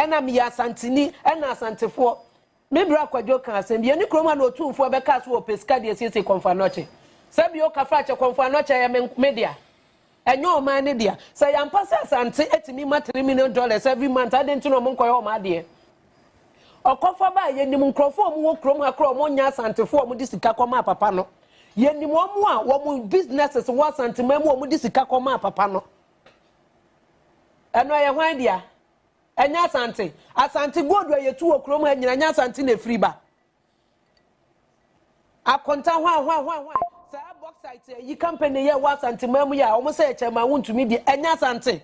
Ɛna meyɛ Asanteni, ɛna Asantefoɔ. Me bra Kwadwo kaa asɛm bi, yɛne kurom ha na Otumfoɔ bɛkaa so ɔpɛ sika de asiesie Kɔmfo Anɔkye. Sɛ bio Kafrakyɛ Kɔmfo Anɔkye ɛyɛ me me dea. Ɛnyɛ ɔman no dea. Sɛ ɛyɛ ampa sɛ Asante tumi ma $3 million every month adɛn nti na wɔn nkɔyɛ wɔn adeɛ? Ɔkɔfa ba a yɛnim nkurɔfoɔ a wɔwɔ kurom ha koraa a wɔnyɛ Asantefoɔ a wɔde sika kɔmaa papa no. Yɛnim wɔn a wɔn businesses wɔ Asanteman mu a wɔde sika kɔmaa papa no. Ɛno ɛyɛ hwan dea? Ɛnyɛ Asante. Asante gold a yɛtu wɔ kurom ha nyina ɛnyɛ Asante na ɛfiri ba. Akonta hwan hwan hwan hwan saa bauxite ayi company yɛ wɔ Asante man mu yɛ a wɔn sɛ ɛkyɛ ma wontumi deɛ ɛnyɛ Asante.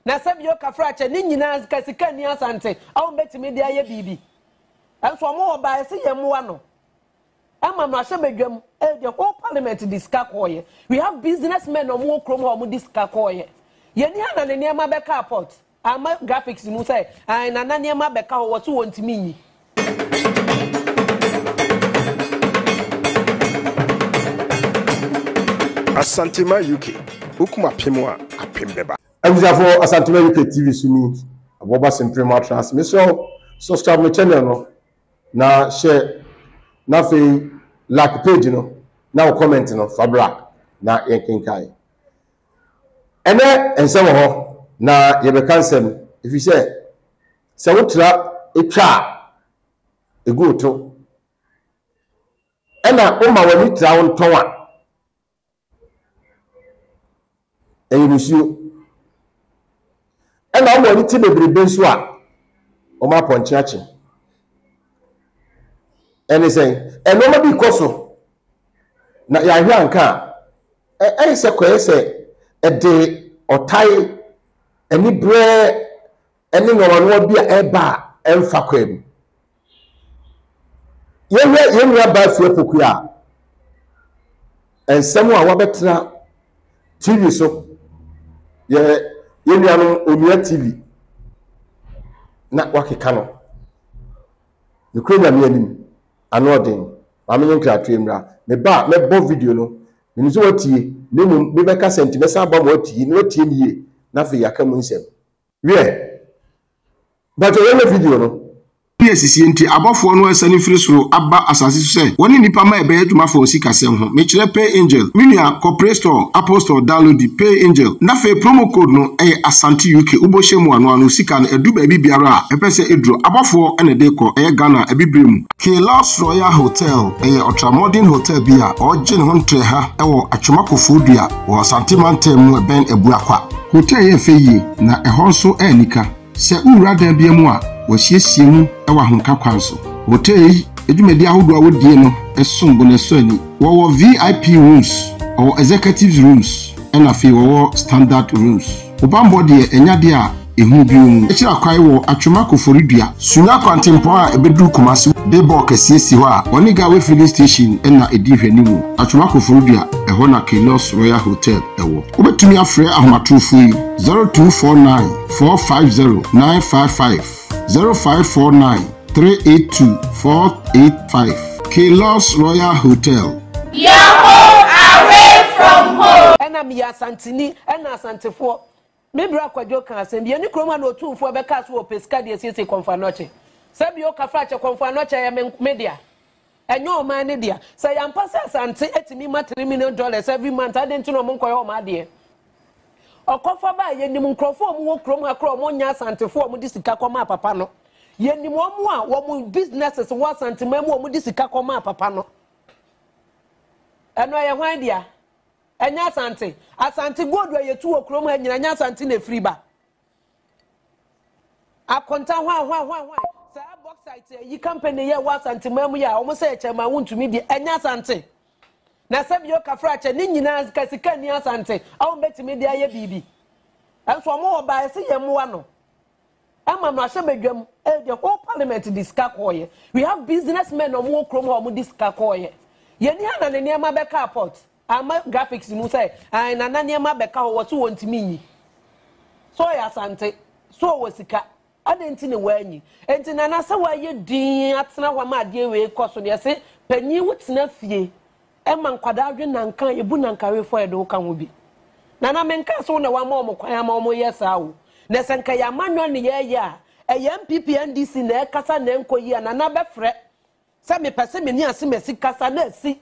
Na sɛ bio kafra kyɛ ne nyinaa ka sika ni Asante a wɔn bɛtumi de ayɛ biribi. Ɛnso wɔn wɔ ba ɛsɛ yɛn mmoa no. Ɛma mmarahyɛbadwam eh, the whole parliament de sika kɔɔyɛ. We have business men a wɔn wɔ kurom ha wɔn de sika kɔɔyɛ. Yɛn ni ha na ne nneɛma bɛka port. Ama graphics mu sɛ ae nana nneɛma bɛka hɔ wɔso wɔntumi nyi. Asantema UK, Wokum apem a, apem bɛba. Abusuafoɔ Asantema UK TV so ni, Aboaba Sempere mu atena ase. Mesrɛ wo, subscribe me channel no na hyɛ na afei like page no na wo comment no fa bra na yɛnkenkan. Ɛnnɛ nsɛm wɔ hɔ, na yɛbɛka nsɛm, ɛfiri sɛ, sɛ wotra twa a, ɛgu wo to, ɛna woma w'ani tra wo ntɔn a, ɛyɛ nisuo. Ɛna woma w'ani te bebrebe nso a, wɔma apɔnkye akye. Ɛne sɛn? Nneɛma bi kɔ so, na yɛahwɛ anka a, Ɛyɛ sɛ kɔyɛ sɛ ɛde ɔtae, aniberɛ ne nnoɔma bi a ɛreba a ɛmfa kwan mu. Yɛhwɛ yɛn nua baa Afia Poku a, nsɛm a wabɛtena TV so, yɛ yɛn nuanom Onua TV na wakeka no. Nokorɛ Nyame anim, ano ɔden. Maame nye nkratoɔ mmra. Meba a, mɛbɔ video no. Menim sɛ woatie, na mmom mebɛkasa nti mɛsan aba ma woatie, na woatie no yie, na afei yɛaka mu nsɛm. Wiɛ, mpakyɛw yɛnhwɛ video no. Ne asisie nti, abɔfoɔ no asiane firi soro aba asase so sɛ wɔne nnipa mma ɛbɛyɛ adwuma fa wɔn sikasɛm ho. Mekyerɛ Pay Angel. Me nua, kɔ Play Store, Apple Store, downloadi Pay Angel. Na afei promo code no yɛ Asante UK. Wobɔ hyɛ mu ano ano, sika no adu baabi biara a ɛpɛ sɛ ɛduru. Abɔfoɔ na ɛde rekɔ, ɛyɛ Ghana, Abibire mu. Kailas Royal Hotel yɛ ultra-modern hotel bi a ɔregye ne ho ntrɛha wɔ Atwoma Koforidua wɔ Asante mantam mu ɛbɛn Abuakwa. Hotel yi yɛ fɛ yie na ɛhɔ nso yɛ anika. Sɛ wowura dan biara mu a, wɔasiesie mu wɔ ahomka kwan so. Hotel yi dwumadi ahodoɔ a wɔdie no som bo na ɛsɔ ani. Wɔwɔ VIP rooms, wɔwɔ executives rooms ɛna afei wɔwɔ standard rooms. Wo bammɔ deɛ ɛnyɛ adeɛ a ehu bi wɔ mu. Akyiri akwae wɔ Atwema Koforidua. Sunya kwantempɔn a ɛbɛduru Kumasi de bɔɔ kɛseɛ si hɔ a ɔne Gawe Filling Station na ɛdi nhwɛanimu. Atwema Koforidua, ɛhɔ na Kailos Royal Hotel wɔ. Wobɛtumi afrɛ ahomatorofoɔ yi, 0249 450 955, 0549 382 485. Kailos Royal Hotel. Your home away from home. Ɛna meyɛ Asanteni, ɛna Asantefoɔ. Me bra Kwadwo kaa asɛm bi, yɛne kurom ha na Otumfoɔ bɛkaa so ɔpɛ sika de asiesie Kɔmfo Anɔkye. Sɛ bio Kafrakyɛ Kɔmfo Anɔkye ɛyɛ me me dea. Ɛnyɛ ɔman no dea. Sɛ ɛyɛ ampa sɛ Asante tumi ma $3 million every month adɛn nti na wɔn nkɔyɛ wɔn adeɛ? Ɔkɔfa ba a yɛnim nkurɔfoɔ a wɔwɔ kurom ha koraa a wɔnyɛ Asantefoɔ a wɔde sika kɔmaa papa no. Yɛnim wɔn a wɔn businesses wɔ Asanteman mu a wɔde sika kɔmaa papa no. Ɛno ɛyɛ hwan dea? Ɛnyɛ Asante. Asante gold a yɛtu wɔ kurom ha nyina ɛnyɛ Asante na ɛfiri ba. Akonta hwan hwan hwan hwan saa bauxite ayi company yɛ wɔ Asante man mu yɛ a wɔn sɛ ɛkyɛ ma wontumi deɛ ɛnyɛ Asante. Na sɛ bio kafra kyɛ ne nyinaa ka sika ni Asante a wɔn bɛtumi de ayɛ biribi. Ɛnso wɔn wɔ ba ɛsɛ yɛn mmoa no. Ɛma mmarahyɛbadwam eh, the whole parliament de sika kɔɔyɛ. We have business men a wɔwɔ kurom hɔ a wɔde sika kɔɔyɛ. Yɛni ha na ne nneɛma bɛka port. Ama graphics mu sɛ ae nana nneɛma bɛka hɔ wɔso wɔntumi nyi. So ɔyɛ Asante, so ɔwɔ sika. Adɛn nti na wanyi? Enti nana sɛ wayɛ din atena hɔ ama adeɛ wei kɔ so no yɛse panyin wotena fie Ɛma nkwadaa dwen nanka a yɛbu nankawefoɔ a yɛde wo ka ho bi. Nana menkaa sɛ wo na wama wɔn kwan ama wɔn yɛ saa o. Na sɛ nka yɛ amanyɔ ne yɛɛyɛ a, Ɛyɛ NPP NDC na ɛkasa na ɛnkɔ yie a Nana bɛfrɛ sɛ mepɛ sɛ me ne Asemasi kasa na asi.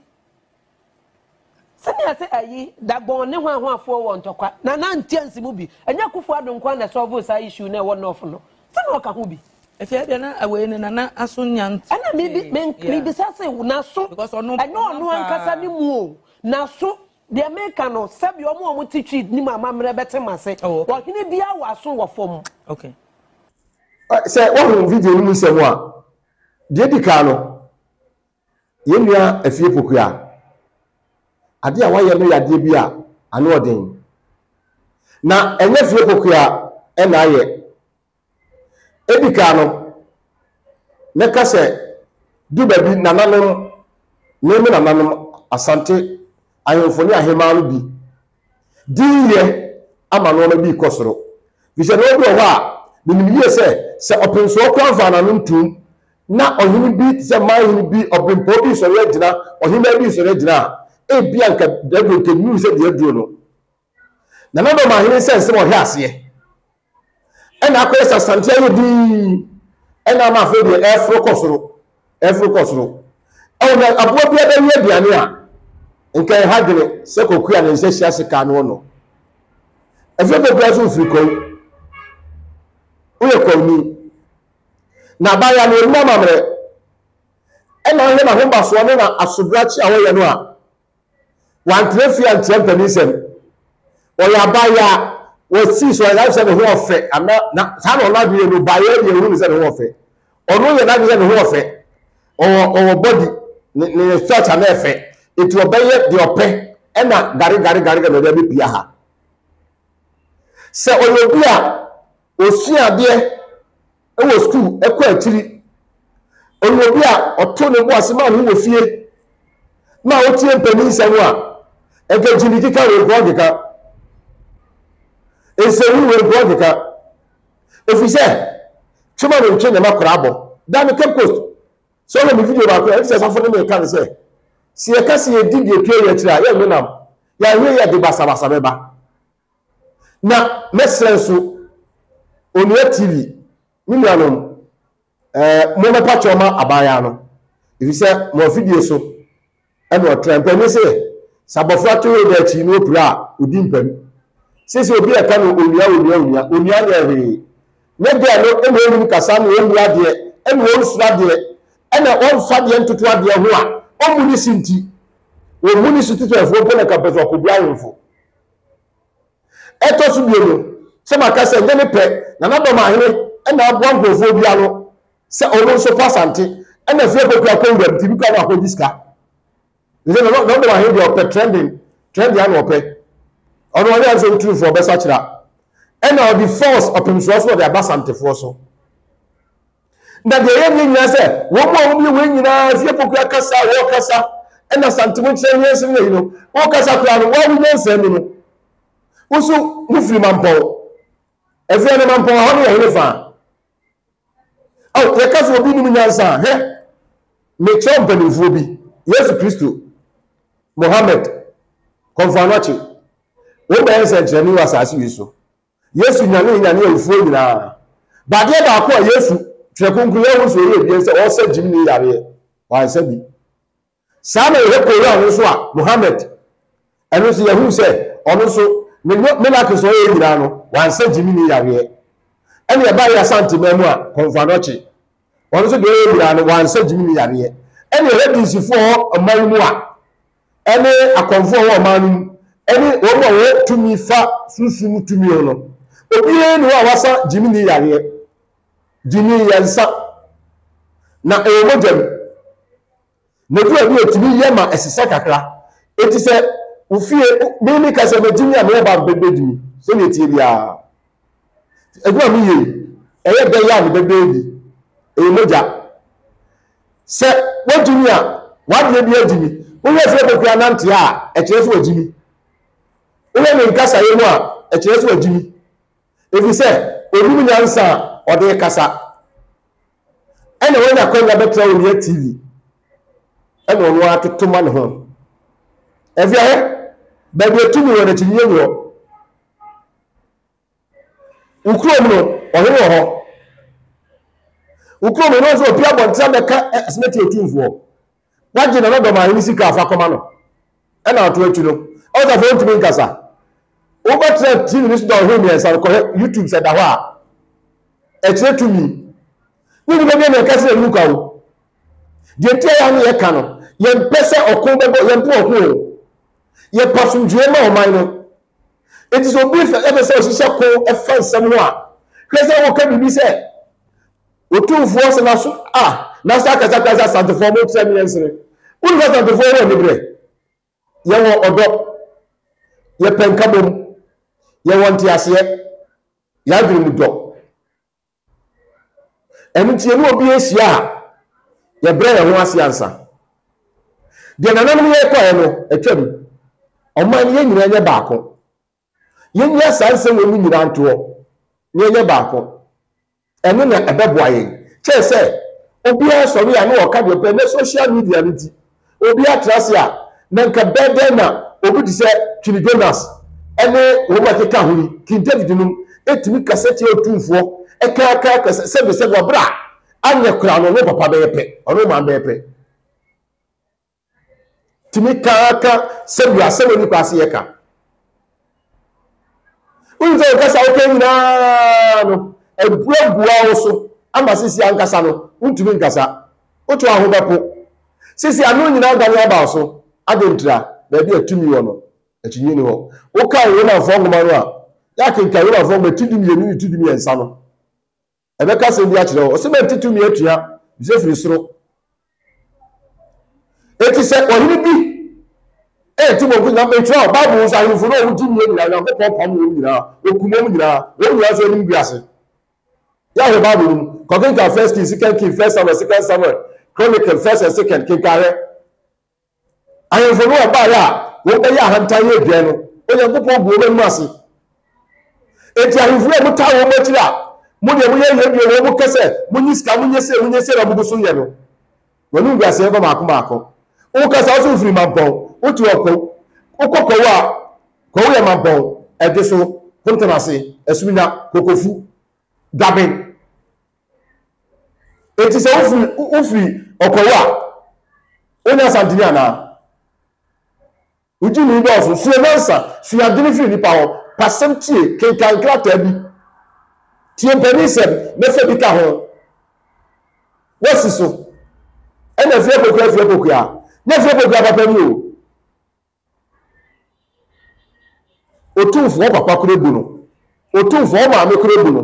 Sɛnea sɛ ayi Dagbon ne hwan hwanfoɔ wɔ ntɔkwa Nana nte ansi mu bi. Ɛnyɛ Akufo Addo nko ara na ɛsɔlvoo saa issue no a ɛwɔ North no. Sɛ na ɔka ho bi. Ɛfiri ɛdeɛ na wei no Nana aso nya nte. Ɛna me me mebisa se n'aso ɛnyɛ ɔno ankasa ne mu o n'aso Deɛ meka no, sɛdeɛ wɔn a wɔte Twi nim amammerɛ bɛte m'ase. Oh, okay. Ɔhene biara wɔ aso wɔ fam. Okay. Sɛ woahu video no mu nsɛm a, deɛ edi kan no, yɛn nua Afie Pokuya, adeɛ a wayɛ no yɛ adeɛ bi a ano ɔden. Na ɛnyɛ Afie Pokuya na ayɛ. Edi kan no, mɛka sɛ du baabi nananom, me me nananom Asante ahemfo ne ahemmaa no bi din yɛ ama nneɛma bi rekɔ soro. Efisɛ nneɛma bi wɔ hɔ a, menim yie sɛ, sɛ ɔpensoɔ koraa mfaa n'ano ntoom na ɔhene bi te sɛ manhene bi, ɔberempɔn bi resɔre agyina, ɔhemmaa bi resɔre agyina a, ebia nka aduro nka nnuru sɛ deɛ aduro no. Nananom ahene sɛ nsɛm a ɔhwɛ aseɛ. Ɛna akɔyɛ sɛ Asante ayɛ dinn. Ɛna ama afei deɛ ɛforo kɔ soro. Ɛforo kɔ soro. Ɛwɔ na aboa bi abɛwe aduane a, nka ɛha dwene sɛ kɔkua a ne nsa hyia sekaa no ɔnɔ. Afei kɔkua nso mfiri kwawu. Woyɛ kwawuni. Na abaayewa no ɔnim amammerɛ. Ɛna ahwɛ n'ahobasoɔ ne n'asobrakye a ɔyɛ no a, Wantena fie ankyerɛ mpaninsɛm. Ɔyɛ abaayewa a wɔsii so ayɛ sɛ ne ho ɔfɛ ana na saa na ɔno adwene yɛ no baayewa deɛ ehu ne sɛ ne ho ɔfɛ. Ɔno yɛ n'adwene sɛ ne ho ɔfɛ. Ɔwɔ ɔwɔ body ne ne structure na ɛfɛ. Eti ɔbɛyɛ deɛ ɔpɛ ɛna gare gare gare gare na ɔde abɛpia ha. Sɛ ɔyɛ obi a osua adeɛ wɔ sukuu kɔ akyiri. Ɔyɛ obi a ɔto ne bo ase ma ne ho wɔ fie ma ɔtie mpanin nsɛm a, nka gyimi keka wei nkoa nkeka. Nsɛnhu wei nkoa nkeka. Ɛfiri sɛ, twema no ntwe nyama koraa bɔ. Da me Cape Coast, sɛ ɔhwɛ me video baako a, ɛne sɛ asafo ne meka ne sɛ, sɛ yɛka sɛ yɛdi deɛ pie yɛ akyiri a, yɛnwe nam. Yɛanhwɛ yɛ de basabasa bɛba. Na mɛsrɛ nso, Onua TV, me nuanom, eh, mommɛpa kyɛw ma abaayaa no, efisɛ mo afidie so ɛna ɔtra. Mpanyin se, sɛ abɔfra to hwee da akyi na opira a, odi mpam. Seesei obi a ɛka no onua, onua, onua, onua nyɛ hwee. Ne deɛ no ɛna ɔnnim kasa na ɔnni adeɛ, ɛna ɔnsuro adeɛ, ɛna ɔmfa deɛ ntoto adeɛ ho a, ɔmmu ne se nti. Wɔmmu ne so titirifoɔ mpo na nka mpɛ sɛ ɔkɔbu ahemfo. Ɛtɔ so bio no, sɛ maka sɛ ɛnyɛ me pɛ, Nana Dɔmahene na aboa nkurɔfoɔ bi ano sɛ ɔno nso kɔ Asante, ɛna afei akɔkura kɔ wuram nti bi kora no akɔgye sika. Sɛ Nana Dɔmahene deɛ ɔpɛ trending, trending ano ɔpɛ. Ɔno ɔnyɛ nso nturufoɔ ɔbɛsakyera. Ɛna ɔde force ɔpemsoɔ so ɔde aba Asantefoɔ so. Na deɛ ɛyɛ ne nyinaa sɛ wɔn mu a wɔyɛ wei nyinaa fie pokua kasa a wɔkasa ɛna santemo nkyerɛ yɛn nsɛm yɛ yi no wɔkasa koraa no wɔn a nyansa mu no woso mo firi mampɔn ɛfiri ɛno mampɔn hɔ no yɛ hene faa aw yɛka sɛ obi nim nyansa a hwɛ mekyerɛ mpanimfoɔ bi Yesu Kristo Mohammed kɔmfoanɔkye wɔn bɛyɛ nsɛnkyerɛnne wɔ asase wei so Yesu nyanee nyanee awufoɔ nyinaa. But adeɛ baako a Yesu, Twerɛ Kronkron, yɛhu sɛ ɔyɛ bie sɛ ɔsa gyimni yareɛ. Wansa bi. Saa na yɛhwɛ Koran no nso a, Muhammad, ɛno nso yɛhu sɛ ɔno nso ne miracles a ɔyɛ nyinaa no, wansa gyimni yareɛ. Ɛna ɛba yɛ Asante man mu a, Kɔmfo Anɔkye, ɔno nso deɛ ɔyɛ nyinaa no, wansa gyimni yareɛ. Ɛna yɛhwɛ dinsifoɔ ɔman mu a, ne akɔmfoɔ a wɔwɔ ɔman no mu, ne wɔn a wɔwɔ tumi fa sunsum mu tumi ho no, obiara nni hɔ a wasa gyimini yareɛ. Gyimi yɛ nsa, na ɛwɔ mogya mu. Na edu baabi a ɛtumi yɛ ma ɛsesa kakra. Enti sɛ wo fie, me meka sɛ magyimi a meyɛ ba bɛgyimi, sɛdeɛ ɛteɛ biara. Adwuma a meyɛ yi, ɛyɛ dɛ yɛ a mebɛbɛn bi. Ɛyɛ mogya. Sɛ woagyimi a, w'adeɛ bi agyimi. Wohwɛ sɛ wobɛkura nante a, ɛkyerɛ sɛ wagyimi. Wohwɛ ne nkasaeɛ mu a, ɛkyerɛ sɛ wagyimi. Ɛfiri sɛ, ɔnim nyansa a ɔde rekasa. Ɛna wanya kwanya bɛtra onua TV. Ɛna ɔno ara toto ma ne ho. Ɛfiri ahɛ, baabi atumi wɔ n'akyinnyeɛ nni hɔ. Wo kurom no, ɔhene wɔ hɔ. Wo kurom hene nso ɔpia abɔnten abɛka asɛm atia otumfoɔ. Wagye Nana Dɔmahene sika afa kɔma no. Ɛna ato akyi no, ɔsɛ afei ɔntumi nkasa. Wobɛtena TV no so dɔnhwere mmiɛnsa no, kɔhwɛ YouTube sɛ ɛda hɔ a, ɛkyerɛ tumi. Ne nnipa bi na ɛka sɛ ɛnu kwa wo. Deɛ nti a yɛn ano yɛka no, yɛmpɛ sɛ ɔko bɛbɔ, yɛmpɛ ɔko o. Yɛpɛ asomdwoeɛ ma ɔman no. Enti sɛ obi fɛ sɛ ɔhyehyɛ ko ɛfa nsɛm ho a, hwɛ sɛ wɔka biribi sɛ Otumfoɔ sɛ n'aso a n'aso akasa koraa sɛ Asantefoɔ mo kyerɛ me yɛnsere. Wonim sɛ Asantefoɔ wɔ aniberɛ. Yɛwɔ ɔdɔ. Yɛpɛ nkabom. Yɛwɔ nteaseɛ. Yɛn adwene mu dɔ. Ɛno nti yɛne obi ahyia a, yɛbrɛ yɛn ho ase ansa. Deɛ nananom yɛ kɔɛ no, atwam. Ɔman no yɛn nyinaa nyɛ baako. Yɛnnya saa nsɛm wei mu nyinaa ntoɔ na yɛnyɛ baako. Ɛno na ɛbɛboa yɛn. Kyɛɛ sɛ obiara sɔre a na ɔka deɛ ɔpɛ. Ɛnnɛ social media no nti, obiara tra ase a, na nka bɛyɛ dɛn na obi te sɛ Twene Jonas ne wɔn a ɛkeka ho yi, King David nom, tumi kasa tia otumfoɔ, ɛka ka ka sɛbe sɛbe wɔ berɛ a anyɛ koraa no ɔne papa bɛyɛ pɛ, ɔne maame bɛyɛ pɛ. Tumi ka ka sɛbi asɛm a nipa ase yɛ ka. Wonim sɛ wokasa woka nyinaa no, abuabua wo so ama sisi ankasa no, wontumi nkasa. Woto aho bɛpo. Sisi ano nyinaa dane aba wo so. Adɛn ntira? Baabi a tumi wɔ no, akyinnye nni hɔ. Wokae Romanfoɔ nwoma no a, yɛakenkan Romanfoɔ nwoma ti dumienu ne ti dumiɛnsa no. Ɛbɛka asɛm bi akyerɛ wo. Ɔsɛ mɛnte tumi atua, efisɛ firi soro. Eti sɛ ɔhene bi ɛɛte wɔn nko nyinaa, mekyerɛ wo, Bible nso ahemfo no a wɔgye nnie nyinaa, Onyankopɔn pam wɔn nyinaa, wɔkum wɔn nyinaa, wɔn nyinaa nso anim gu ase. Yɛahwɛ Bible no mu, kɔkenkan First King, Second King, First Samuel, Second Samuel, Chronicle, First and Second, kenkan hwɛ. Ahemfo no a wɔbaeɛ a wɔbɛyɛ ahantan yɛ aduan no, Onyankopɔn gu wɔn anim ase. Enti ahemfo yi a motaa wɔn akyiri a mo deɛ moyɛ yɛ deɛ wɔn kɛ sɛ monyi sika, monyɛ sei, monyɛ sei na mogu so yɛ no, wɔn anim gu aseɛ ba maako maako. Wokasa wo sɛ wofiri Mampɔn, wote Ɔkwawu. Wokɔ Kwawu a, Kwawu yɛ Mampɔn, Ɛdweso, Kontanase, Asuminya, Kokofu, Daben. Enti sɛ wofiri wofiri ɔkɔwo a, wonyɛ Asanteni anaa? Wogye mi dɔɔso. Sua nyansa, sua adwene firi nnipa hɔ, pasɛm tie, kenkan nkrataa bi, tie mpaninsɛm na fa bi ka ho. Woasi so. Ɛna afie akokua afie akokua. Nyɛ afie akokua papa ni o. Otumfoɔ papa koro bu no. Otumfoɔ maame koro bu no.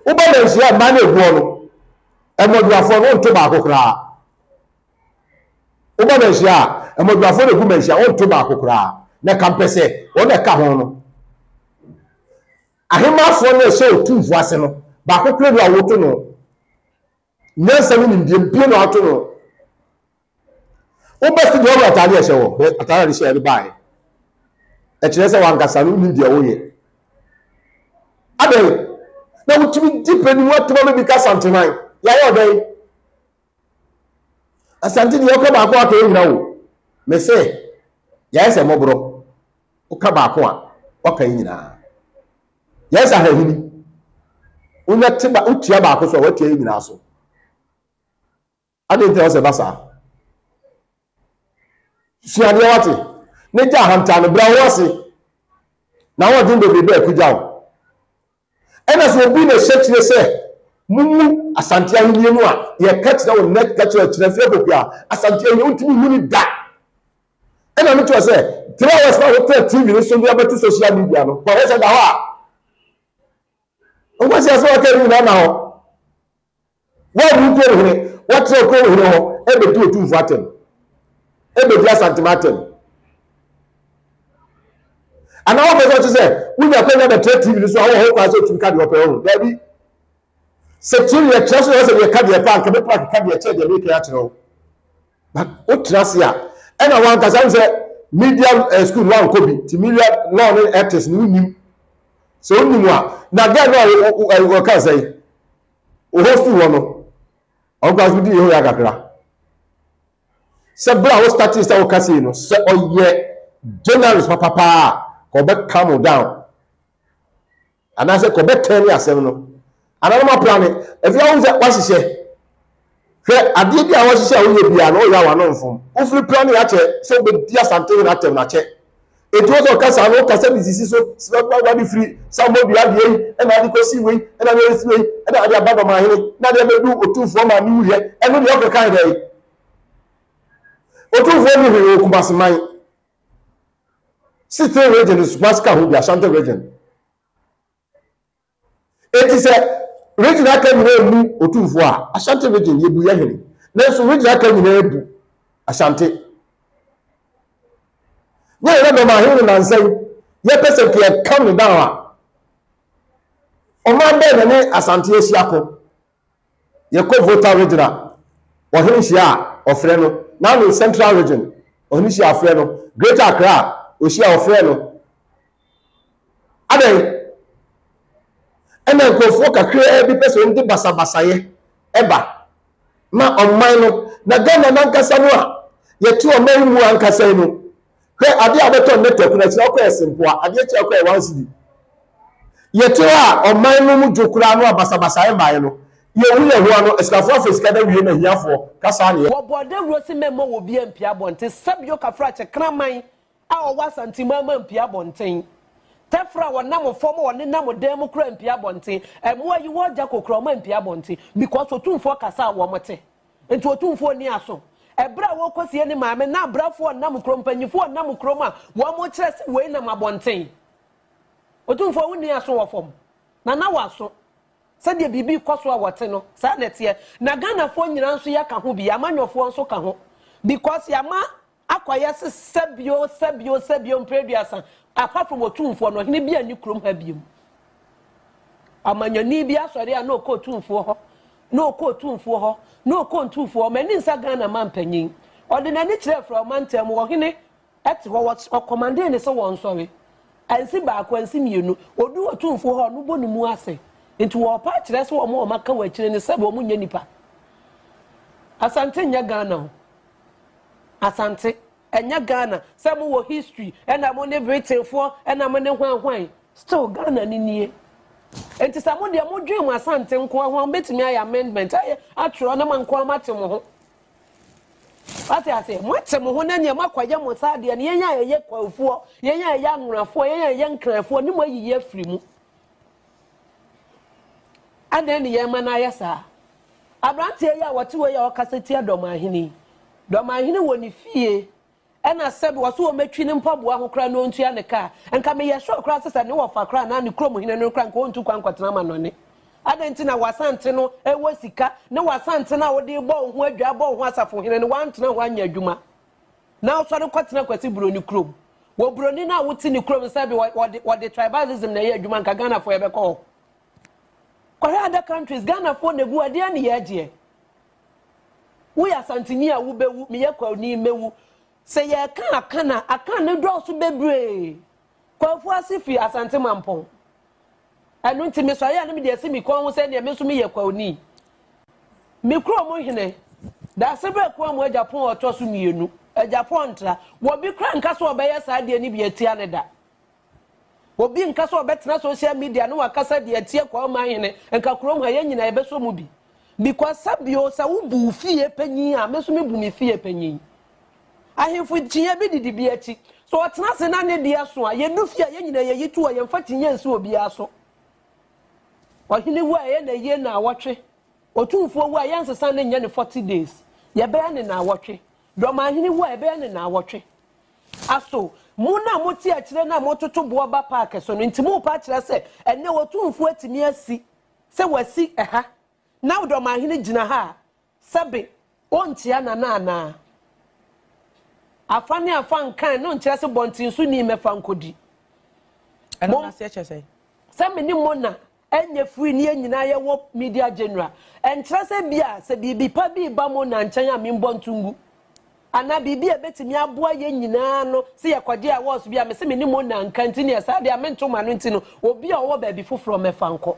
Woba manhyia mmaa no eguɔ no, mmɔdweafoɔ no wonto baako koraa. Woba manhyia a, mmɔdweafoɔ no egu manhyia wonto baako koraa. Na kampɛ sɛ wɔn na ɛka ho no. Ahemaafoɔ no ɛhyɛ otumfoɔ ase no, baako koraa bi a woto no. Nyansa ne nimdeɛ mpie na ato no. Wobɛ studio ɔmo ataade ɛhyɛ wɔ ataade a de hyɛ ɛde baeɛ. Ɛkyerɛ sɛ wankasa no wonim deɛ woyɛ. Adɛn na wotumi di pɛ ne mu atoma bɛbi ka Asanteman yɛayɛ ɔdɛn? Asante deɛ ɔka baako aka yɛ nyina wo. Mese yɛayɛ sɛ mmɔborɔ woka baako a waka yɛ nyinaa. Yɛn sɛ ahahini. Wonya te ba wotua baako so a woatua yɛn nyinaa so. Adɛn nti na wɔsɛ ba saa? Sua adeɛ wate. Ne gya ahantan no bra wo ase. Na wɔdwen bebrebe a ɛkogya wo. Ɛna sɛ obi na ɛhyɛ kyerɛ sɛ mumu Asante ahenni no a yɛka kyerɛ wo nnɛ ka kyerɛ kyerɛ fie akokua Asante ahenni wontumi nhu ne da. Ɛna me kyerɛ sɛ 3 hours na wotena TV no so de abɛto social media no kɔhwɛ sɛ da hɔ a nkwasi asɛ waka yi nyinaa na hɔ wɔawu kurom hene wɔtena kurom hene hɔ ɛbɛdi otumfo atɛm ɛbɛdi asantema atɛm anaa wɔpɛ sɛ ɔte sɛ wonya kwanya bɛtena TV no so a wɔwɔ hɔ kwan sɛ otumi ka deɛ ɔpɛ ho daabi sɛ TV yɛkyerɛ so yɛ sɛ deɛ ka deɛ pa anka bɛpa akeka deɛ kyɛ deɛ meka akyerɛ wo But wotra ase a, ɛna wankasa wohu sɛ media eh, school wankɔ bi, nti media law ne ethics no wonim. Sɛ wonim a, na girl no a wɔka sɛ wo host wɔ no, ɔnkora so di yɛ hɔ yɛ kakra. Sɛ berɛ a wo startee sɛ woka sei no, sɛ ɔyɛ journalist papapaa a, ka ɔbɛ calm down. Anaasɛ ka ɔbɛ turn asɛm no. Anaa na moaplane? Afei ahu sɛ woahyehyɛ. Hwɛ, adeɛ bi a woahyehyɛ a woyɛ biara no, woyɛ a w'ano mfom. Wofiri plane akyɛ sɛ wobɛdi Asantehene atɛm no akyɛ. Enti wo sɛ ɔkasa no, wokasa de sisi so, wade firi Sammɔdua adeɛ yi, ɛna ade kɔsi wei, ɛna ade asi wei, ɛna ade aba Dɔmahene, na ade abɛdu Otumfoɔ maame wuyɛ. Ɛno deɛ wokɔkae dɛn? Otumfoɔ nni hwee wɔ Kumasi man. Sixteen region nso Kumasi ka ho bi, Ashanti region. Enti sɛ region aka nyinaa mmu Otumfoɔ a, Ashanti region yɛbu yɛ hene. Nanso region aka nyinaa bu Ashanti. Nyɛ yɛn dɔm ahene no nansa yi, yɛpɛ sɛ nka yɛka no down a, ɔman bɛn na ne Asante ahyia ko? Yɛkɔ Volta region a, ɔhene hyia a, ɔfrɛ no. N'ano Central region, ɔhene hyia a, ɔfrɛ no. Greater Accra a, ɔhyia a, ɔfrɛ no. Adɛn? Ɛna nkurɔfoɔ kakraa bi pɛ sɛ wɔde basabasayɛ ɛba ma ɔman no. Na Ghana n'ankasa no a yɛte ɔman yi mu ankasa yi no, hwɛ adeɛ a wobɛtɔ nnɛ taku no akyiri akɔ yɛ sempoa, adeɛ kyi akɔ yɛ one cedi. Yɛte hɔ a ɔman no mu dwo koraa no a basabasayɛ mmaeɛ no, yɛhu yɛn ho ano, asikafoɔ afa sika no awie na ahiafoɔ kasa ne yɛ. Wɔbɔɔ dawuro se mɛmmɔ wɔ obiara mpue abɔnten, sɛbio kafrakyɛ, kraman a ɔwɔ Asanteman mu ampue abɔnten, tɛfrɛ a wɔnam fam a wɔnenam dan mu koraa ampue abɔnten, mmoa yi wɔ gya kokora wɔn ampue abɔnten because Otumfoɔ kasa a wɔn te. Nti Otumfoɔ nni aso. Ɛberɛ a wɔrekɔsie ne maame na abrafoɔ nam kurom, mpanyinfoɔ nam kurom a wɔn kyerɛ sɛ wei nam abɔnten. Otumfoɔ wonni aso wɔ fam. Nana wɔ aso. Sɛdeɛ biribi rekɔ so a wɔte no, saa na ɛteɛ. Na Ghanafoɔ nyinaa nso yɛka ho bi, amanyɔfoɔ nso ka ho because yɛama akɔyɛ se sɛbio sɛbio sɛbio mprɛduasa apart from otumfoɔ no ɔhene bi anni kurom ha biom. Ɔmanyɔni bi asɔre a na ɔkɔ otumfoɔ hɔ na ɔkɔ otumfoɔ hɔ na ɔkɔ ntumfoɔ hɔ m'ani nsa Ghana mampanyin. Ɔde n'ani kyerɛ fra ɔmantam mu ɔhene ɛte hɔ ɔkɔmandee ne sɛ wɔnsɔre. Ansi baako ansi mmienu ɔdu otumfoɔ hɔ ɔno bɔ ne mu ase nti wɔɔpa akyerɛ sɛ wɔn a wɔaka wɔ akyire no sɛbi wɔn nyɛ nipa. Asante nyɛ Ghana o. Asante, ɛnyɛ Ghana sɛ mo wɔ history ɛna mo ne Britain foɔ ɛna mo ne hwan hwan, still Ghana no nie. Nti sɛ mo deɛ mo dwen mo Asante nkoa ho a mo bɛtumi ayɛ amendment ayɛ atwerɛ na mo nkoa mo ate mo ho. Wate aseɛ, mo ate mo ho na neɛ mo akɔyɛ mo saa deɛ no yɛn a yɛyɛ Kwahufoɔ, yɛn a yɛyɛ Anwonafoɔ, yɛn a yɛyɛ Nkranfoɔ ne mo ayiyi afiri mu. Adɛn ne yɛn ma no ayɛ saa? Aberanteɛ yi a ɔte hɔ yi a ɔkasa tia Dɔmahene yi, Dɔmahene wɔ ne fie ɛna sɛbi ɔso ɔmɛtwi ne mpaboa ho koraa na ɔntua ne ka a, nka meyɛ sure koraa sɛ sɛ ne wɔfa koraa anaa ne kurom hene no koraa nka ɔntu kwan nkɔtena amanɔne. Adɛn nti na w'Asante no wɔ sika ne w'Asante no a wode bɔ wo ho adwaa bɔ wo ho asafohene no woantena hɔ anyɛ adwuma na wosɔre kɔtena Kwasi Buroni kurom? Wɔ Buroni no a wote ne kurom sɛbi wɔde wɔde tribalism na ɛyɛ adwuma nka Ghanafoɔ yɛbɛkɔ hɔ. Kɔhwɛ other countries, Ghanafoɔ na egu hɔ, ɛdeɛn ne yɛgyeɛ? Woyɛ Asanteni a wobɛwu, meyɛ Kwauni mɛwu. Sɛ yɛreka Akan a, Akan no dɔɔso bebree. Kwafu ase firi Asante Mampɔn. Ɛno nti mesɔre a na mede asi me kɔn ho sɛ deɛ me nso meyɛ Kwauni. Me kurom hene, Daasebrɛ Kuamu Agyapong a ɔtɔ so mmienu, Agyapong Ntra, wɔbi koraa nka sɛ ɔbɛyɛ saa adeɛ no bi atia no da. Obi nka sɛ ɔbɛtena social media na wakasa de atia Kwame Hene, nka kurom ha yɛn nyinaa yɛbɛsɔ mu bi. Because sɛbio sɛ wobu wo fie panyin a, me nso mebu me fie panyin. Ahemfo kyinyɛ bi didi bi akyi. Sɛ ɔtena ase na ne deɛ so a, yɛdu fie a yɛn nyinaa yɛyi to hɔ, yɛmfa kyinyɛ nsi obiara so. Ɔhene wu a ɛyɛ na yie naawɔtwe. Otumfoɔ wu a yɛnsesa ne nyɛ ne 40 days. Yɛbɛyɛ ne naawɔtwe. Dɔmahene wu a yɛbɛyɛ ne naawɔtwe. Aso mo no a mote akyire no a mototo boɔ ba paake so no nti morepa akyerɛ sɛ ɛnnɛ Otumfoɔ atumi asi sɛ wasi ɛha na Dɔmahene gyina ha a sɛbe ɔnkyea Nana anaa? Afa ne afa nkan no nkyerɛ sɛ bɔnten so ni mmɛfa nkɔdi. Ɛno no aseɛ kyerɛ sɛn? Sɛ me ne Mona ɛnyɛ free ne yɛn nyinaa yɛwɔ media general ɛnkyerɛ sɛ bi a sɛ biribi pa bi reba Mona nkyɛn a membɔ nto ngu anaa biribi a ɛbɛtumi aboa yɛn nyinaa no sɛ yɛkɔgye awards bi a mese me ne Mona nka nti neɛ saa deɛ a mento ma no nti no obi a ɔwɔ baabi foforɔ mɛfa nkɔ.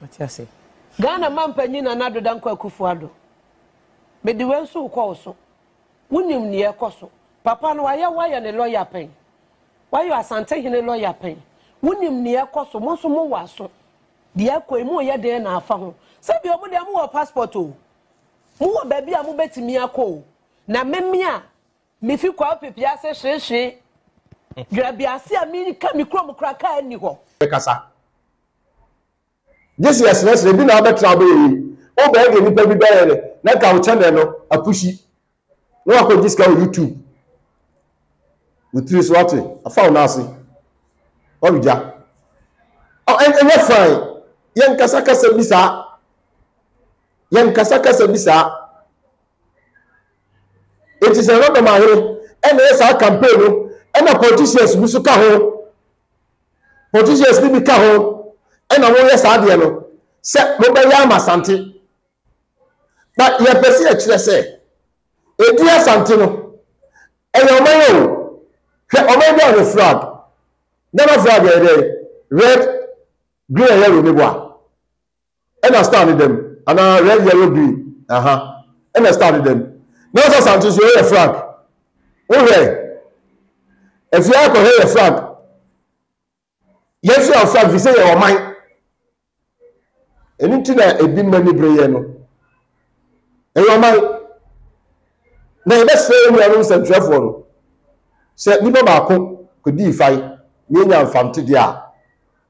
Mate ase. Ghana mampanyin Nana Addo Dankwa Akufo Addo, mede wei nso rekɔ wo so. Wonim nea ɛrekɔ so. Papa no wayɛ wo ayɛ ne lɔya pɛn. Wayɔ Asantehene lɔya pɛn. Wonim nea ɛrekɔ so. Mo nso mowɔ aso. Deɛ ɛkɔ yi moyɛ dɛn na afa ho? Sɛbi ɔmo deɛ mowɔ passport o. Mowɔ baabi a mobɛtumi akɔ o. Na meme a mefi Kwawu Pepease hwehwe Dwabiase a meka me kurom koraa kaa nni hɔ. Bɛkasa. Gye sɛ yɛsrɛsrɛ bi na wabɛtra wobɛyɛ yei. Wobɛyɛ deɛ nipa bi bɛyɛ no na nka wo channel no apushi na wakɔgye sika wɔ YouTube. Wo tiri so ate afa wo nan ase wawigya. Ɛnyɛ fine. Yɛnkasa kasa bi saa. Yɛnkasa kasa bi saa. Enti sɛ Nana Dɔmahene ɛna ɛyɛ saa campaign no ɛna politicians bi so ka ho. Politicians no bi ka ho ɛna wɔyɛ saa adeɛ no sɛ mobɛyɛ ama Asante. Na yɛpɛ sɛ yɛkyerɛ sɛ ɛdi Asante no ɛyɛ ɔman o. Hwɛ ɔman bi a hwɛ flag. Ghana flag ɛyɛ dɛ red, green and yellow ne boa. Ɛna star ne dɛm anaa red yellow green aha ɛna star ne dɛm na ɔsɛ Asante so yɛ flag wohwɛ afia akɔhwɛ yɛ flag yɛn so yɛ flag fi sɛ yɛ ɔman ɛno nti na ebi mma ni bere yɛ no ɛyɛ ɔman na yɛbɛsrɛ yɛn nuanom nsɛntwerɛfoɔ no sɛ nipa baako kɔdii fae na yɛnya mfamte deɛ a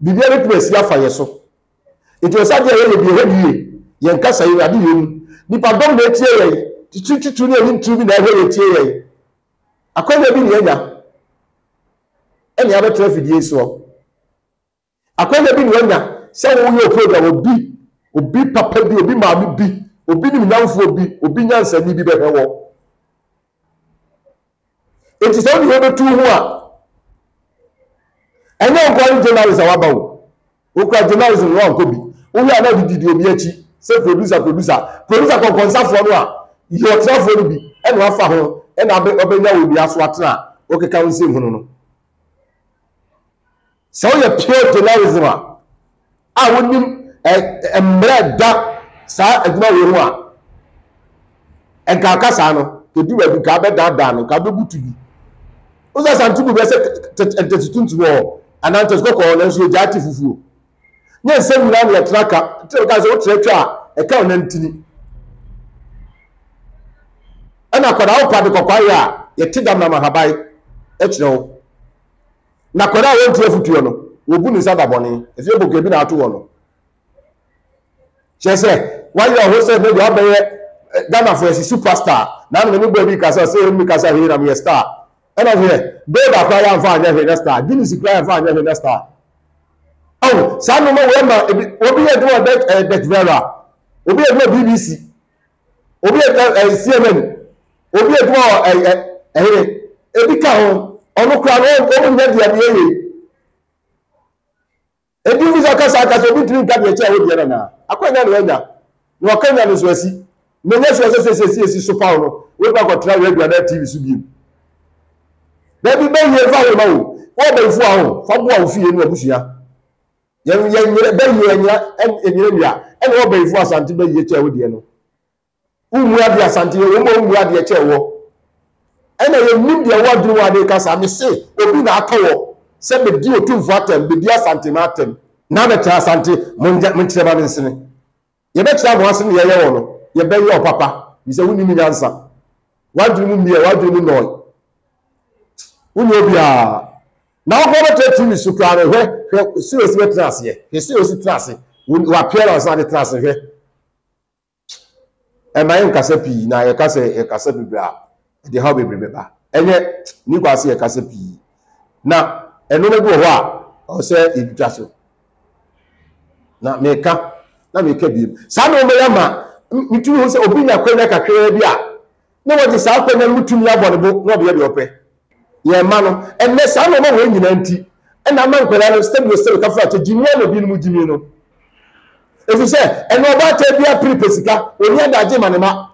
biribiara bɛtumi asi afa yɛ so. Enti ɔsɛ adeɛ a yɛyɛ bi yɛhwɛ no yie. Yɛn kasa yi, ade yɛ mu. Nnipa dɔm na ɛtie yɛn. Titiriw titiriw ne anintiriw bi na ɛhwɛ yɛn tie yɛn. Akwanya bi na yɛanya ɛne abɛtena afidie yi soɔ. Akwanya bi na wanya sɛ woyɛ program obi, obi papa bi, obi maame bi, obi nimnyamfoɔ bi, obi nyansani bi bɛhwɛ wɔ. Enti sɛ wode wei bɛtu ho a, ɛnyɛ nkoa ne journalist a waba o. Wokura journalism no wankɔ bi. Wohwɛ a na wode didi obi akyi sɛ producer producer. Producer kɔnkɔnsafoɔ no a yɛ ɔtenafoɔ no bi ɛna wafa ho ɛna ɔbɛnya wɔ dua so atena a wokeka wo nsɛm hunu no. Sɛ woyɛ pure journalism a, a wonim mmerɛ ɛda saa adwuma wei ho a, nka aka saa no, kɛdu baabi nka abɛdaadaa no, nka abɛbutu bi. Wo sɛ Asante bu bɛ sɛ ntɛsi tuntum wɔ hɔ, anaa ntɛsi kɔkɔɔ, nanso yɛgyaa te fufuo. Nyɛ nsɛm nyinaa na yɛtra ka, nti na meka sɛ wotra twa a, ɛka wo nantini. Ɛna akwadaa wo pa de kɔkɔɔ ayɛ a, yɛte dam nam ahaban kyerɛ wo. Na akwadaa a wɔntie afotuo no, wɔbu ne nsa da bɔne. Efie boka bi na ato wɔ no. Kyerɛ sɛ, wayɛ ɔho sɛ ne deɛ wabɛyɛ eh, Ghanafoɔ yɛsi superstar. Na ano ne bɔ bi kasa sɛ ɛmu kasa hwee na meyɛ star. Ɛna hwɛ, Gold akora yɛ amfa anyɛ hwee na star. Guinness kura yɛ amfa anyɛ hwee na star. Oh, saa nneɛma wei ma ebi obi yɛ adwuma wɔ Bet eh, Betvera, obi yɛ adwuma BBC, obi yɛ ɛ eh, CNN, obi yɛ adwuma wɔ ɛ ɛ ɛhene ebi ka ho ɔno koraa no ɔmo nyɛ deɛ deɛ yɛ ebi fi sɛ ɔkasa akasa obi ntumi nka deɛ kyɛ ɛwɔ deɛ nana akɔnya na wanya na ɔka nya no nso asi na nya so ɛsɛ sɛ sɛ esi so paw no wobɛkɔ akɔtena radio anaa tv so biem dabi bɛyie fa wo ma wo wɔ bɛyifo a ho fa boa wo fie ne wabusua yɛn yɛn nyere bɛyie ɛnyina ɛnyina wia ɛna wɔ bɛyifo asante bɛyie kyɛ wo deɛ no Wommu adeɛ Asante yɛ wɔn a wommu adeɛ kyɛn wɔ. Ɛna yɛnnim deɛ ɛwɔ adwene mu a ade ka saa. Mese obi na atɔ wɔ sɛ medi Otumfoɔ atɛm, medi Asante ma atɛm. Na bɛkyerɛ Asante, mongya monkyerɛ ma mensene. Yɛbɛkyerɛ mo ase ne yɛyɛ wɔ no, yɛbɛyɛ ɔpapa, efisɛ wonnim nyansa. W'adwene mu mmiɛ, w'adwene mu nnɔe. Wonyɛ obiara. Na wokɔ bɛtena TV so koraa no, hwɛ, hwɛ sɛ osi bɛtena aseɛ. Hwɛ sɛ osi tena ase. Wɔ appearance na ade tena ase, hwɛ. Ɛmma yɛnkasa pii, na yɛka sɛ yɛkasa bebree a, ɛde haw bebree bɛba. Ɛnyɛ ne kwa sɛ yɛkasa pii. Na nneɛma bi wɔ hɔ a, ɛwɔ sɛ yɛtwitwa so. Na meka, na meka biem. Saa nneɛma yi ama metumi hu sɛ obi nya kwanya kakraa bi a, na wɔde saa kwanya no mu tumi abɔ ne bo na ɔde yɛ deɛ ɔpɛ. Yɛn mma no, ɛnnɛ saa nneɛma wei nyinaa nti, ɛna ama nkwadaa no sɛdeɛ sɛdeɛ kafra kyɛ gyimie na ebinom gyimie no. Ɛfiri sɛ, ɛnna ɔbaatan bi apere pɛ sika, ɔnni adagye ma ne mma.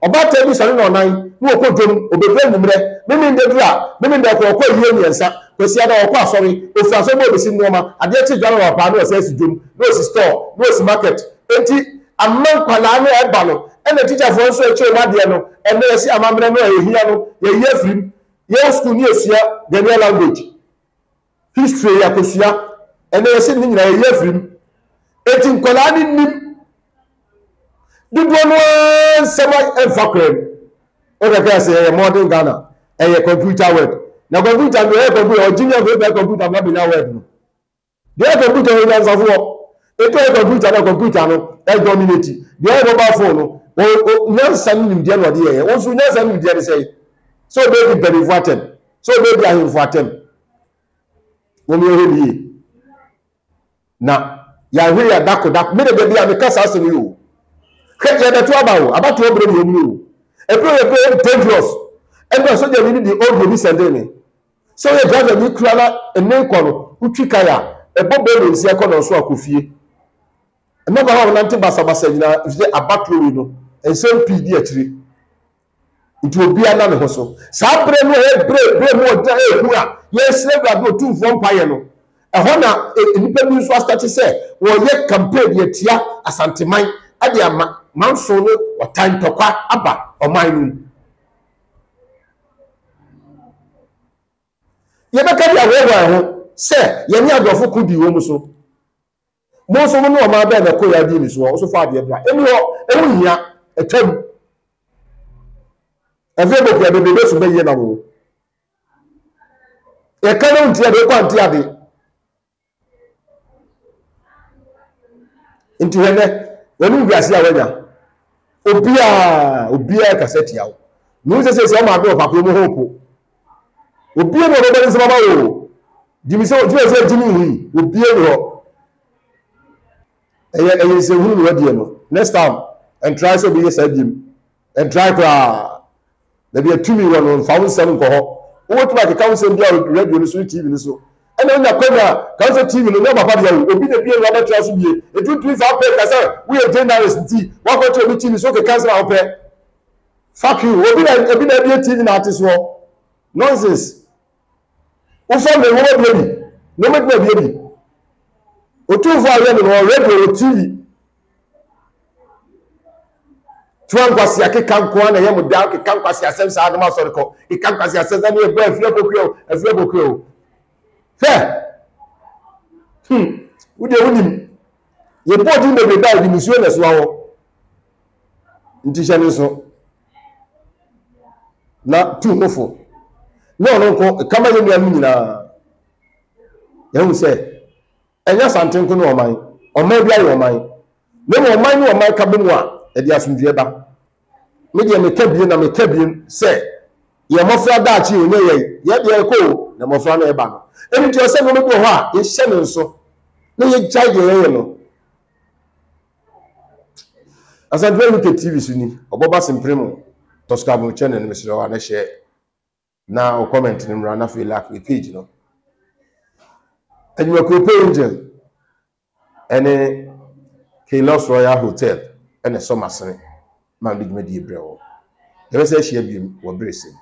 Ɔbaatan bi sɔre nnɔnnan na ɔkɔ dwam, ɔbɛduru anwummerɛ, Memenda duru a, Memenda ɔkɔ, ɔkɔ ayie mmiɛnsa, Kwasiada ɔkɔ asɔre, ɔfiri asɔre ba ɔbɛsi nnoɔma, adeɛ kye dwa no anɔpa na ɔsan asi dwam, na ɔsi store, na ɔsi market. Enti ama nkwadaa no a ɛba no, ɛna tikyafoɔ nso a ɛkyɛ wɔn adeɛ no, ɛnnɛ yɛse amammerɛ no a ɛhia no, yɛayi afiri mu. Yɛwɔ sukuu ne yɛsua Ghanaian language. History yɛ akosua. Ɛnɛ yɛse ne nyinaa yɛyi afiri mu. Eti nkwadaa no nim dodoɔ no ara nsɛm mfa kwan mu. Wokɛkɛ sɛ ɛyɛ modern Ghana, ɛyɛ computer word. Na computer no ɛyɛ computer, ɔgye ne afei bɛyɛ computer na bɛnya word no. Deɛ ɛyɛ computer no nyansafoɔ. Etu ɛyɛ computer na computer no ɛdominate. Deɛ ɛyɛ mobile phone no, nyansa ne nimdeɛ na ɔde yɛyɛ. Wɔn nso nyansa ne nimdeɛ ne sɛ, sɛ ɔbɛdi mpanimfoɔ atɛm, sɛ ɔbɛdi ahemfo atɛm. Wɔn yɛ hwɛ ne yie. Na yɛahwɛ yɛ dako dako. Me de da bi a meka saa asɛm yi o. Hwɛ yɛbɛto aba o, abatoɔ berɛ ne ɛmu o. Ɛberɛ yɛ berɛ dangerous. Ɛnna sogyani bi de audio bi sɛndee me. Sɛ woyɛ driver ni kura na ɛnne kɔ no, wotwi kae a, ɛbɔ bɛɛ na nsia kɔ nɔnso akɔ fie. Mmabaawa a wɔnante basabasa nyinaa, efisɛ abatoɔ wei no, nsɛm pii di akyire. Nti obiara na ne ho so. Saa berɛ no a ɛyɛ berɛ berɛ mu ɔdena ɛyɛ hu a yɛresrɛ Awurade Otumfoɔ mpaeɛ no, ɛhɔ na nnipa bi nso astate sɛ wɔreyɛ campaign de atia Asanteman de ama manso ne ɔtan ntɔkwa aba ɔman no mu. Yɛbɛka de ahoahoa yɛn ho sɛ yɛne aborɔfo ko dii wɔn so. Mo nso mo ne ɔman bɛn na ɛkɔeɛ adii ne soɔ? Wo nso fa adeɛ bra. Ɛnni hɔ, ɛho nhia, atwam. Afei bɔkua bebrebe so bɛyie na wo. Yɛka no nti ade, wokɔ ante ade. Nti hwɛ nɛ, wɔne wiase a wanya. Obiara, obiara kasa tia wo. Mehu sɛ sɛ sɛ ɔmaame wɔ papa mu ho po. Obiara na ɔbɛbɔ ne nsɛm ama wo. Gyimi sɛ gyimi sɛ gyimi hu yi, obiara ni hɔ. Ɛyɛ ɛyɛ nsɛnhunu na wadiɛ no. Next time, ɛntrae sɛ wobɛyɛ saa biem. Ɛntrae koraa. Baabi a tumi wɔ no, mfa wo nsɛm nkɔ hɔ. Wobɛtumi akeka wo nsɛm biara wɔ radio no so ne TV no so. Ɛna wonya kwanya a, ka wo sɛ TV no nyɛ wo papa dea o, obi na ebie no wabɛtra so bie. Enti wontumi mfa wo pɛ nka sɛ woyɛ journalist nti woakɔkyerɛ obi TV so wokeka nsɛm a wopɛ. Fuck you. Obi na obi na abie TV na ate soɔ. Nonsense. Wofa me nwoma bie bi na wobɛtumi abie bi. Otumfoɔ a yɛ no no wɔ radio wɔ TV. Tua nkwasea keka nko ara na ɛyɛ mo daa keka nkwasea asɛm saa no asɔre kɔ keka nkwasea asɛm saa ne ɛbɔ afiri abɔkua o afiri abɔkua o hwɛ hmm wo deɛ wonim yɛbɔ din bebrebe a yɛde musuo na ɛsoa wɔ nti hyɛ ne nso na tu ho fo ne ɔno nko kama yɛ nuanom nyinaa yɛhu sɛ Ɛnyɛ Asante nko ne ɔman. Ɔman biara yɛ ɔman. Na mmom ɔman ne ɔman ka bɔ mu a, ɛde asomdwoeɛ ba. Me deɛ meka bio na meka bio sɛ, yɛn mmɔfra daakye o, nyɛ yɛn. Yɛn deɛ ɛkɔ o, na mmɔfra no ɛba no. Ɛno nti ɛwɔ sɛ nneɛma bi wɔ hɔ a yɛhyɛ no nso na yɛgyae deɛ yɛyɛ no. Asantewaa UK TV so ni, ɔbɔba sempere mu. Subscribe no channel no mesrɛ wo a na hyɛ na wo comment no mmra na afei like me page no. Adwumakuo Pay Angel ɛne Kailos Royal Hotel ɛna ɛsɔ m'asene ma mede dwumadie brɛ wɔ. Yɛbɛsɛ ahyia biom wɔ bere sɛm.